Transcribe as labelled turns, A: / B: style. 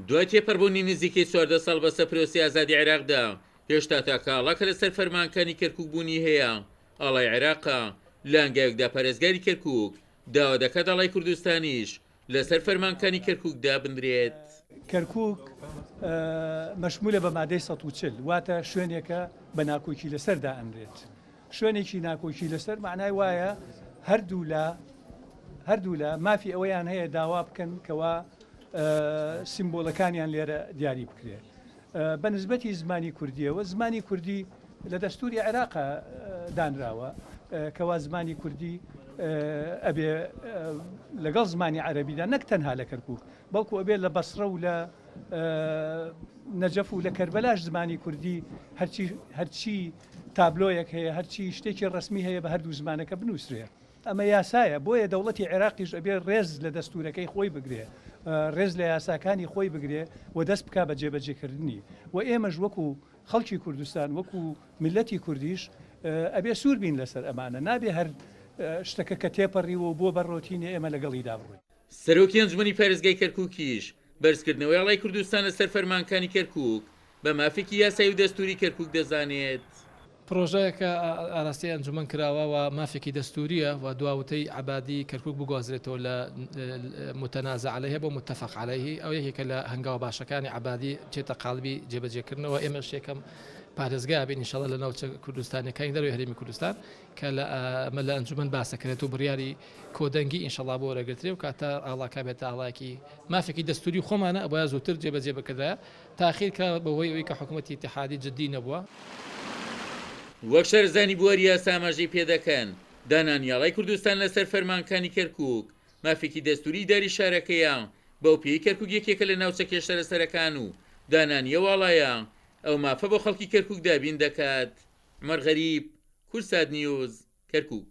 A: دوای تێپەڕبوونی نزیکەی 14 ساڵ بەسەر پرۆسەی ئازادی عێراقدا، هێشتا تاکە ئاڵا کە لەسەر فەرمانکانی کەرکوک بوونی هەیە، ئاڵای عێراقە، لە هەنگاوێکدا پارێزگاری کەرکوک داوا دەکات ئاڵای کوردستانیش لەسەر فەرمانکانی کەرکوک دابنرێت.
B: کەرکوک مەشمولە بە مادەی 140، واتە شوێنێکە بە ناکۆکی لەسەر دائەنرێت. شوێنێکی ناکۆکی لەسەر مەعنای وایە هەردوولا هەردوولا مافی ئەوەیان هەیە داوا بکەن کەوا سیمبۆلەکانیان لێرە دیاری بکرێت. بە نسبەتی زمانی کوردیەوە زمانی کوردی لە دەستوری عێراقا دانراوە کەوا زمانی کوردی ئەبێ لەگەڵ زمانی عەرەبیدا نەک تەنها لە کەرکوک بەڵکو ئەبێ لە بەسڕە و لە نەجەف و لە کەربەلاش زمانی کوردی هەرچی هەرچی تابلۆیەک هەیە هەرچی شتێکی ڕەسمی هەیە بە هەردوو زمانەکە بنووسرێ. ئەمە یاسایە، بۆیە دەوڵەتی عێراقیش ئەبێ ڕێز لە دەستوورەکەی خۆی بگرێ، ڕێز لە یاساکانی خۆی بگرێ و دەست بکا بە جێبەجێکردنی و ئێمەش وەکو خەڵکی کوردستان، وەکو میللەتی کوردیش ئەبێ سوور بین لەسەر ئەمانە، نابێ هەر شتەکە کە تێپەڕیوە و بووە بە ڕۆتینێ ئێمە لەگەڵیدا بڕۆین.
A: سەرۆکی ئەنجومەنی پارێزگای کەرکوکیش بەرزکردنەوەی ئاڵای کوردستان لەسەر فەرمانکانی کەرکوک بە مافێکی یاسایی و دەستووری کەرکوک دەزانێت.
C: پڕۆژەیەکە ئاراستەی ئەنجومەن کراوە و مافێکی دەستوورییە و دوا وتەی عەبادی کەرکوک بگوازرێتەوە لە متنازع علیه بۆ متفق علیه ئەو یەکێکە لە هەنگاوە باشەکانی عەبادی بچێتە قاڵبی جێبەجێکردنەوە ئێمەش یەکەم پارێزگا بین ئینشاڵڵا لە ناوچە کوردستانیەکانی دەرەوەی هەرێمی کوردستان کە لە ئەمە لە ئەنجومەن باسەکرێت و بڕیاری کۆدەنگی ئینشەڵا بۆ وەرەگرترێ و کاتە ئاڵاکە بێتە ئاڵایەکی مافێکی دەستوری خۆمانە ئەبوایە زووتر جێبەجێ بکردایە تاخیر کرا بەهۆی ئەوەی کە حکومەتی ئیتیحادی جدی نەبووە.
A: وەک شارەزانی بواری یاسا ئاماژەی پێدەکەن، دانانی ئاڵای کوردستان لەسەر فەرمانکانی کەرکوک مافێکی دەستوری ئیداری شارەکەیە، بەو پێیەی کەرکوک یەکێکە لە ناوچە کێشە لەسەرەکان و دانانی ئەو ئاڵایە ئەو مافە بۆ خەڵکی کەرکوک دابین دەکات. عومەر غەریب، کوردسات نیوز، کەرکوک.